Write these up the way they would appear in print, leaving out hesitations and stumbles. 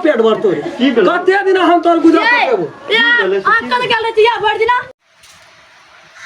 पेट भरतो रे? की भेलै? कते दिन हम तोर गुजर ये कटेबो? ये भेलै से की अहाँ कतऽ गेल रहै छी भरि दिना?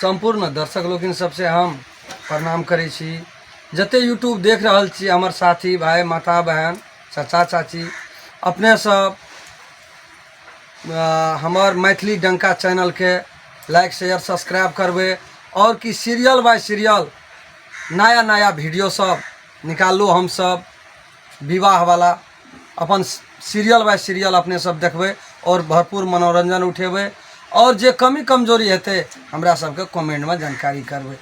सम्पूर्ण दर्शक लोकिन सबसे हम प्रणाम करै छी। जते यूट्यूब देख रहल छी हमर साथी भाई, माता बहन, चाचा चाची, अपने सब हमर मैथिली डंका चैनलके लाइक शेयर सब्सक्राइब करबै और कि सीरियल बाय सीरियल नया नया वीडियो सब निकालू। हम सब विवाहवला अपन सीरियल बाय सीरियल अपने सब देखबै और भरपूर मनोरंजन उठेबै और जे कमी कमजोरी हेतै हमरा सबके कमेंटमे जानकारी करबै।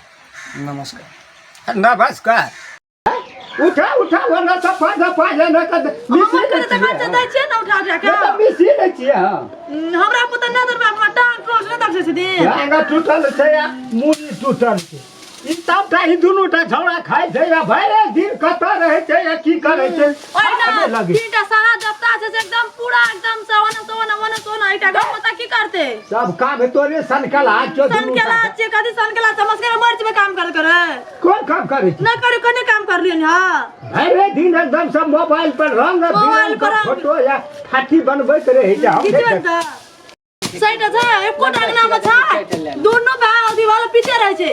नमस्कार। नमस्कार। उठा उठा, ओना सफा सफा जेना कऽ मिसी हमर दै कते छियै। खर्चा दै छियै ने उठा उठा के? तऽ मिसी दै छियै हम। हमरा पुतहु नहि देबै, हमरा टांग टोस नहि दर्शै छथिन। टांग टूटल छै आ मूड़ी टूटल छै। ई सबटा ई दुनू टा छौड़ा खाइ छै आ भरि दिन कतऽ रहै छै आ की करै छै ओहिना आबे लगे। तीनटा सारा जत्ता छै से एकदम पूरा एकदम से ओना सोना ओना सोना एकटा घर में तऽ की करतै? सब काम तोरे सनकल हाथ छौ दुनू सनकेला टा। छियै, कथी सनकेला? चमस्कर मर जेबै काम कर करे। कोन काम करै छी? नहि करू, कोने काम करलियै हँ? भरि दिन एकदम सब मोबाइल पर रंग मोबाइल बिरंग पर के रंग। फोटो या फाटी बनबैत रहै छै। हम खिचबै देखै तऽ सहीटा छै, एकोटा अंगना मे छै, दुनू भाय अथी वाला पीछे रहै छै।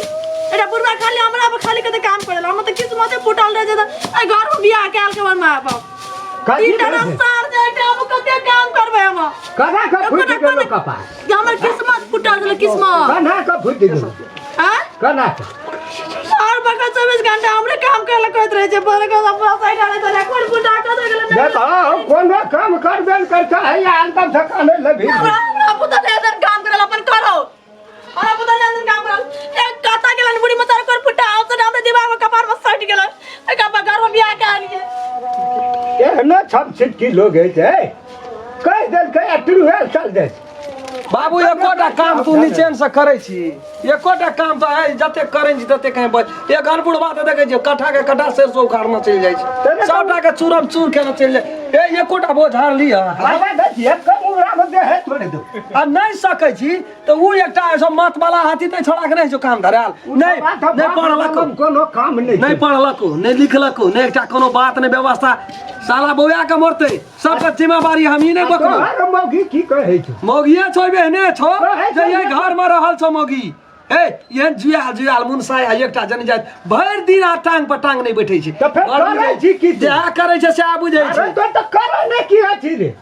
एकटा बुढ़वा खाली हमरा पर खाली कते काम करेला। हमर तऽ किस्मते फूटल रहै छै तऽ एहि घर मे बियाह कयल के हमर माय बाप कथी तीनटा भेल छै? साल छै एकटा, हम कते काम करबै हम? कना के फूटि एकोटा गेलो कोने- कपार? हमर किस्मत फूटल छलै, किस्मत। कना के फूटि गेलो? आँय? कना के? और बका 24 घंटा हमरे काम करे ला कहैत रहै छै, बड़ के पूरा साइड आले तऽ कोन फूटा कऽ दे गेलै। देख हम कोनो काम करबे ने करता है या एकदम से काने लगी। हमरा हमरा पुतहु नहि एहन काम करे ला, अपन करो। हमरा पुतहु नहि एहन काम करे। एक कता गेलन बुढ़ी मतार कोन फुटा आवत हमरा दिमाग में कपार में सट गेलन। एक अपन घर में बियाह के आलिए। एहनो छम छिटकी लोग है छै, कहि देलकै आ ट्रूहे चल जाइ छै। बाबू, एकोटा काम तू निचेन से करै छी? एकोटा काम तऽ है जते करै छी तते कहीं बच। एक अनबुढ़ बात देखै छियै, कट्ठा के कट्ठा सरसो उखाड़ने चलि जाइ छै, सबटा के चूरम चूर केने चलि जाइ। ए, एकोटा बोझ हार लिअ। बाबा दै छियै कम उमरामे दे है थोड़े दो। आ नहि सकै छी तऽ उ एकटा ऐसो मत वाला हाथी तऽ छोड़ा के नहि छौ काम धरायल। नहि नहि पढ़लक, कोनो काम नहि। नहि पढ़लक, नहि लिखलक, नहि एकटा कोनो बात, नहि व्यवस्था। साला बौआ के मरतै सबके जिम्मेवारी हम ही नहि बकरो। तोहर मौगी की कहै छौ? मौगिए छौ, बहने छौ। कहै जे छै एहि घर में रहल छौ मौगी। हे, एहन जुआल जुआल मुनसाया एकटा जन जाइत भरि दिन आ टांग पर टांग नहि बैठै छै। तऽ फेर भरि दिन करै छी की तू? जएह करै छै सएह बुझै अरे छै। तोर तऽ करै नहि की अथी रे?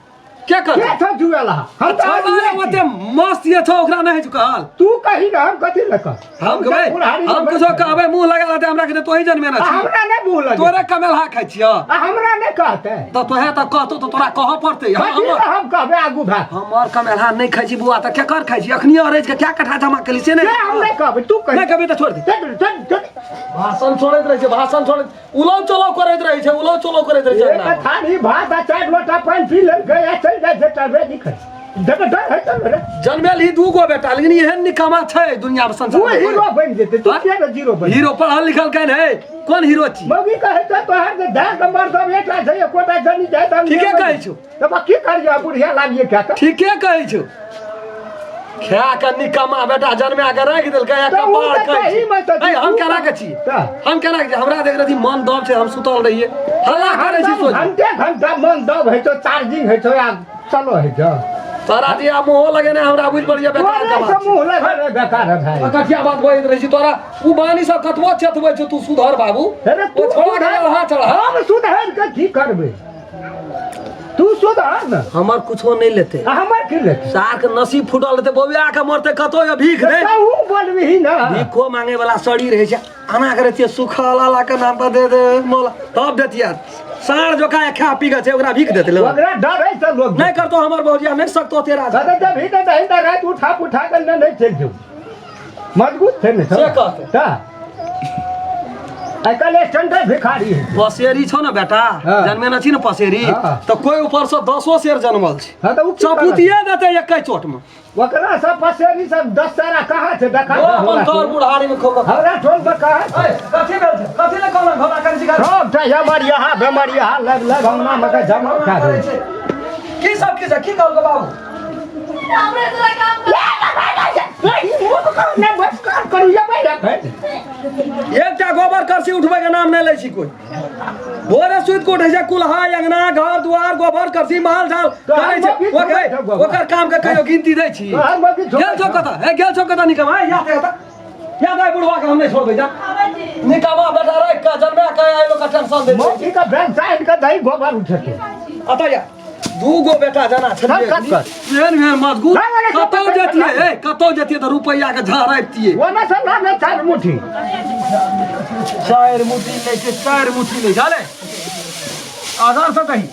के के करतै? छौ जुएला? हम तऽ छौड़ा आदमीए छी। ओते मस्त ये छौ, ओकरा नहि होइ छौ कहल। तू कही ने, हम कथी लऽ कह? हम कहबै, हम कुछो कहबै मुंह लगा लेतै हमरा के, तोही जनमे ना छी। हमरा नहि मुँह लगे। तोरे कमेलहा खाइ छियौ। आ हमरा नहि कहतै? तऽ तोहे तऽ कहतौ तऽ तोरा कहऽ पड़तै। कथी हमर लए हम कहबै आगू भए? हमर कमेलहा नहि खाइ छी बुआ, तऽ केकर खाइ छी? अखनी अरैज के क्या कट्ठा जमा केली से से नहि। हम नहि कहबै, तू कही। नहि कहबै तऽ छोड़ दे। चल, चल, चल। भाषण छोड़ैत रहै छै, भाषण छोड़ैत उलौ चलौ करैत रहै छै, उलौ चलौ करैत रहै छै। एक अंगना मे। थाली भात आ चारि लोटा पानि पी लेलकै आ चलि जाइ छै, टरबे नहि करै। देखो डर है चल रे। जनमेल ही दू गो बेटा, लेकिन एहन निकमा छै दुनिया में, संसार तू में। हीरो बनि जेतै तू। हाँ? किया ने जीरो बनि? हीरो पढ़ल लिखल केहन है? कोन हीरो छी? मौगी कहै छै तोहर जे धए के मर सब एकटा छै, एकोटा जनी जाय तऽ हम ठीके नहि कहै छौ। तऽ बा की करियै, बुढ़िया लागिए खा कऽ। ठीके कहै छौ, खा के निकमा बेटा जनमा के राखि देलकै आ तऽ उ कपार तऽ कहै सही मे तऽ छै। हम तू केना तऽ- के छी? तऽ। हम केना के छी? हमरा देख रही मन दब छै, हम सुतल रहियै, हल्ला करै छी सोझे। घंटे घंटा मन दब होइ छौ, चार्जिंग होइ छौ आ चलो होइ छौ। तोरा दिया मुँहो लगेने हमरा बुझि पड़िया बेकार के तोरे बात से मुँह लगे रे, बेकार है भाई। छै। कथिया बात बजैत रहै छी तोरा? उ बानी सब कतबो चेतबै छौ, तू सुधर बाबू। अरे तू ओ छोड़ा के सुधर। लहा चढ़ा। हम सुधर के की करबै? तू सुधर ने। हमर कुछो नहि लेतै। आ हमर की लेतै? साक नसीब फूटल रहतै, बौआ के मरतै कतौ या भीख दे। तऽ उ बोलबिही ने। भीखो मांगे वाला शरीर रहै छै, आना करे छियै सुखल अला के नाम पर दे दे मोला तब देतिया। साँढ़ जोका खा पी के छै, ओकरा भीख देतै लोग? ओकरा डर है से लोग नहि करतो हमर भौजिया, नहि सकतो तेरा। कहतै जब ही तऽ दही तऽ राति उठा पुठा के ने नहि चलि जाउ, मजबूत छै ने। से कहतै। तऽ आइ काल्हि स्टैंडर्ड भिखारी है। पसेरी छौ ने बेटा। हाँ। जनमेने छी ने पसेरी। हाँ। तऽ कोई ऊपर से दसो शेर जनमल छै, हाँ, तऽ उ की करत? चपुतिए देतै एके चोट में। ओकरा सब पसेरी सब दस तारा कहाँ छै देखा। ओ अपन तोर बुढ़ारी में खूब। हमरा टोल पर कहाँ छै? कथी भेल छै? कथी ले कहलक घोड़ा करै छी? सब टा हमर यहाँ बेमर यहाँ लग लग अंगना में के जमा उठा दे। की सब की छै? की कहलको बाबू? हमरे तोरा काम कर। नहीं, बस कर। करू या बैठ बैठ। एकटा गोबर करसी उठबै के नाम नहि लै छी कोइ। भोरे सुति के उठै छै, कुल्हा अंगना घर दुआर गोबर करसी माल जाल करै छै। ओकर ओकर काम के कहियो गिनती दै छी? गेल छौ कतऽ? हे, गेल छौ कतऽ? निकमा याद है, याद है बुढ़वा के हम नहि छोड़बै। जा निकमा बेटा राखि के जन्मा के आइलो के टेंशन दै छै। मौसी के बैंक साइड के दही गोबर उठेतै। अतऽ या दू गो बेटा जना छलियै। चल, कट, कर। एहन एहन मजबूत नहीं, नहीं, कतौ नहीं, जतियै नहीं। ए, कतौ जतियै तऽ रुपैआ के झाड़ आबितियै। ओना से ना ने चारि मुट्ठी। चारि मुट्ठी लै छै, चारि मुट्ठी लै छै। अरे आधार से कही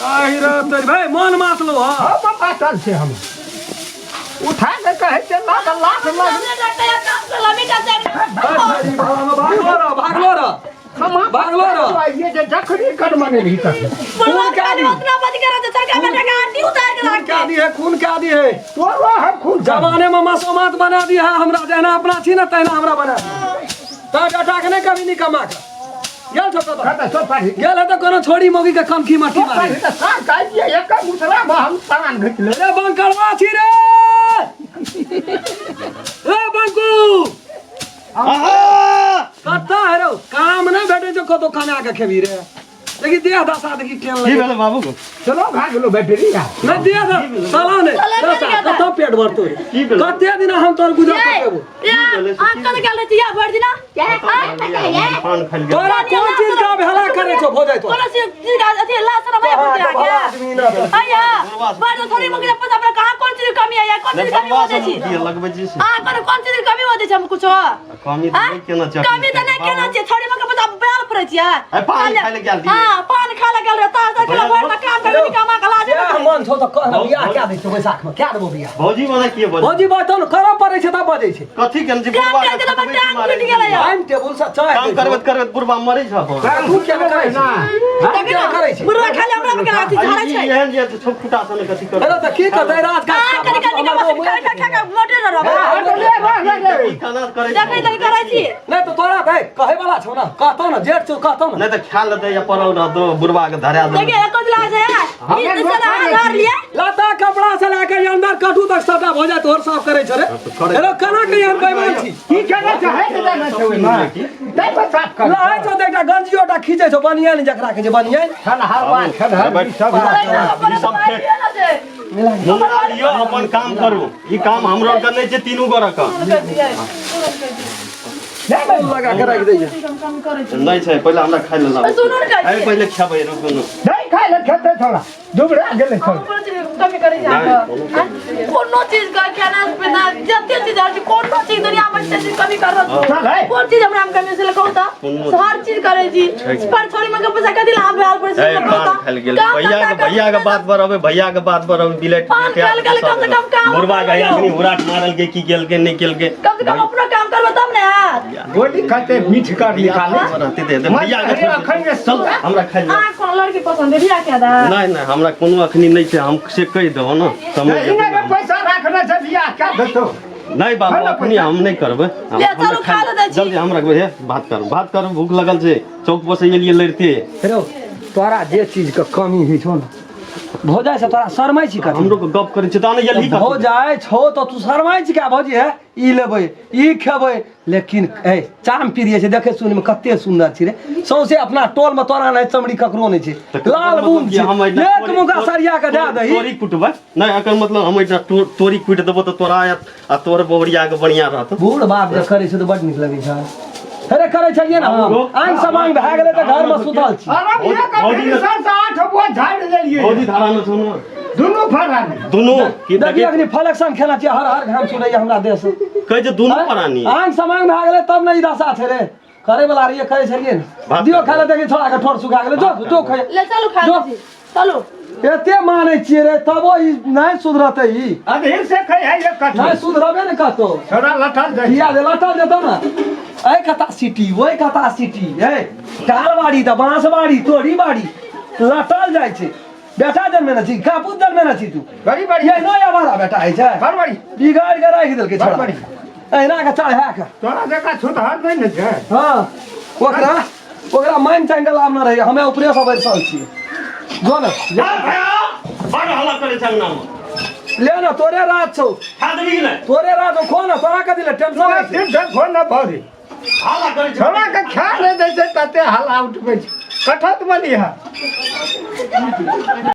आहि रे तोरी भाई मन मातलो। हँ। हम मातल छै, हम उठा के कहै छै लाख लाख लाख। भागलो रह, भागलो रह, भागलो रह। ये जे जखनी कर मने रही तखनी। बुढ़वा खाली उतना बज के रहते सरकार बेटा के आरती उतार के खून रख के आदि है, खून के आदि है। तोरो हम खून कर। जमाने में मसोमात बना दी है हमरा। जहना अपना छी ना तहना हमरा बना दी। ता बेटा के नहीं कभी नहीं कमा के गेल छौ कतऽ? कतऽ चल पाही। गेल है तऽ कोनो छोड़ी मौगी के कमखी मट्टी चल मारे। पाही तऽ सार काटि दिए एक मुसरा में हम तान घिच ले। रे बंकरवा छी रे, रे बंकू, कतऽ है रौ? काम नहि भेटै छौ कतौ, कमा के खेबी रे? देखी देह दशा देखी केहन की लगे। भेलै बाबू? चलो भए गेलो बैटरी आ। नहि देह दशा साला नहि साला दशा नहि कतऽ पेट भरतौ रे? की भेलै? कते दिन हम तोर गुजर कटेबो? आप कल गेल रही या भर दिना? पान खाइल गेल। तोरा कोन चीज का भेला करे छौ भो जाय तो? कोनो चीज का अथी ला शरम है बुझा भला के आदमी ना भेल। आया बड़ थोड़ी मगे पैसा अपना कहां कोन चीज के कमी है या कोन चीज के कमी होते छी? लगबै छी से। आ कोनो कोन चीज के कमी होते छै हम कुछो? कमी तऽ नहि केना छै। कमी तऽ नहि केना छै, थोड़ी मगे पैसा बेल पड़ै छियै। अरे पान खाय लए गेल रहियै। हां, पान खाय लए गेल रहे तार से भैया, भर में काम करे कमा के लाजे। सएह मन छौ तऽ कह ने, बियाह कए दै छियौ बैसाख मे, कए देबौ बियाह। भौजी मने किए बजै? भौजी बजतौ ने, करऽ पड़ै छै तब बजै छै। कथी केने छै? काम बुढ़बा करि के के तऽ खतबै टांग छी मारै टूटि गेलै। छी। टाइम टेबुल से चाय काम दै छौ। करबैत करबैत बुढ़बा मरै छै अपन। तू केना करै छी? तू केना करै छी? बुढ़वा खाली हमरा पर केना अथी आ झाड़ै ई छै। एहन जे छोट खुटा सन कथी करबै? हेलो, तऽ की कहतै राज आ कनि कनि कनि बस खा खा खा खा मोटे रहबै। ई केना करै छै? देखै देखै करै छी। नहि तऽ तोरा भाइ कहै वाला छौ ने, कहतौ ने, जेठ छौ, कहतौ ने। नहि तऽ ख्याल लेतै या पड़ल रहतौ, बुढ़बा के धरा देबै। देखिए एको दिला छै ई तऽ साला हाथ धर लिए। लता कपड़ा से लए के अंदर कटू तक सबटा भऽ जाय तोहर साफ करै छौ रे। करै। हेलो, केना के एहन बेईमान छी? की केना चाहे के जाना छै ओहिमे तै पर साफ कर। लहै छौ तऽ एकटा गंजियोटा खींचै छौ, बनियान जकरा कहै छै बनियान। छनहरवा छनहर सब। ई सब फेक। मुंगरा लियो, अपन काम करू। ई काम हमरो आरके नहि छै, तीनू गोरे के लगा के राखि दैया। नहि छै। पहिले हमरा खाइ लए लाबू। सुनू ने, कहै अरे छी। पहिले खेबै, रुकू ने। नहीं खाय ले खेते, छोड़ा दुबरा गेलै छोड़ा। कोनो चीज के कमी करै छै अहाँके? कोनो चीज के खाना पीना जते चीज छै, कोनो चीज दुनिया में जते चीज कमी कर रहल चल है। कोन चीज हमरा में कमी छै कहू तऽ? कोनो हर चीज करै छी पर छोरी में के पैसा कथी ला भेल पर? ए, पान खाइल गेल। भैया के, भैया के बात पर अबै, भैया के बात पर अबै बिलेट। पान खाइल गेल, कम से कम काम बुढ़बा के करियौ। अखनी हुराट मारल के की केलकै नहि केलकै। कम से कम अपनो काम करबै तब ने हैत। गोली खाते मीठ कर निकाले। रहते दे भैया के छोड़ अखन दे। चल हमरा खाइ ले। अहाँ कोनो लड़की पसंद है बियाह के दा? नहि नहि, हमरा कोनो अखनी नहि छै, हम से कहि देबो ने समय नहीं जेतै। नहीं, पैसा रखने छै बियाह क्या देतो? नहि बाबू, खाना अखनी हम नहि करबै। ले, चलू, खा ले दै छी। जल्दी हम रखबै। हे, बात करू, बात करू, भूख लगल छै, चौक पर से एलियै लड़िते। हेलो, तोरा जे चीज के कमी होइ छौ ने भऽ जाइ छै, तोरा शरमाइ छी कथी? हमरो के गप करै छै तऽ जल्दी भऽ जाइ छौ तऽ तू शरमाइ छी क्या? भौजी हे, ई लेबै, ई खेबै, लेकिन ए चाम प्रिय छै। देखै सुनमे कते सुन्दर छी रे, सौंसे अपना टोल में तोरा नहि चमड़ी ककरो नहि छै, लाल बूंद छै। एक मुका सरिया के दए दही। तोरी कुटबै नहि, एकर मतलब हम एकटा तोरी कुटि देबो तऽ तोरा आ तोर बहुरिया के बढ़िया रहत। बूढ़ बाप जे करै छै तऽ बड नीक लगै छै। अरे करै छलियै ने हम, आंग समांग भए गेलै तऽ घरमे सुतल छी। अरे एक भौजी ने- सर से 8 गो झाड़ लेलिए। भौजी धारा न सुनो। दुनू फरानी। दुनू की? देखिए, अखनी फलक खेला छियै, हर हर घाम सुनैया हमरा देह से। कहै छै दुनू प्राणी। आंग समांग भए गेलै तब ने ई दशा छै रे। करे वाला रहियै, करै छलियै ने। भात दियौ खाय लए। देखी छोड़ा के ठोर सुखा गेलै। जो जो खाय। ले चलू, खा जो। लै छी, चलू। एते मानै छियै रे, तबो ई नहि सुधरतै ई। अधीर से खाइ है एक कट्ठा। नहि सुधरबे ने कतौ। छोड़ा लटल जाइ। किया दे लटल जेतौ ने। एहि कता सिटी, ओहि कता सिटी, हे टाल बाड़ी तऽ बाँस बाड़ी तोरी बाड़ी लटल जाइ छै। बेटा जन्मे ने छी, कापूत जन्मे ने छी तू। बड़ी बढ़िया। ये नहि आवारा बेटा होइ छै। बड़ बड़ी। बिगाड़ि के राखि देलकै छोड़ा। बड़ बढ़िया। एहिना के चढ़ा के। तोरा जकाँ छुतहर नहि ने छै। हँ, ओकरा ओकरा मान चाइन के लाभ न रहै, हमे ऊपरे से बैसल छियै, जो ने। जा भैया, बड़ हल्ला करै छै अंगना मे। ले ना तोरे रात छौ खा देबी कि नहि तोरे रात छौ खो ना तोरा कथी ले टेंशन नहि छै दिन से फोन न भरी हाला करै छै छोड़ा के खा नहि दै छै तते हल्ला उठबै छै कठत बनी है।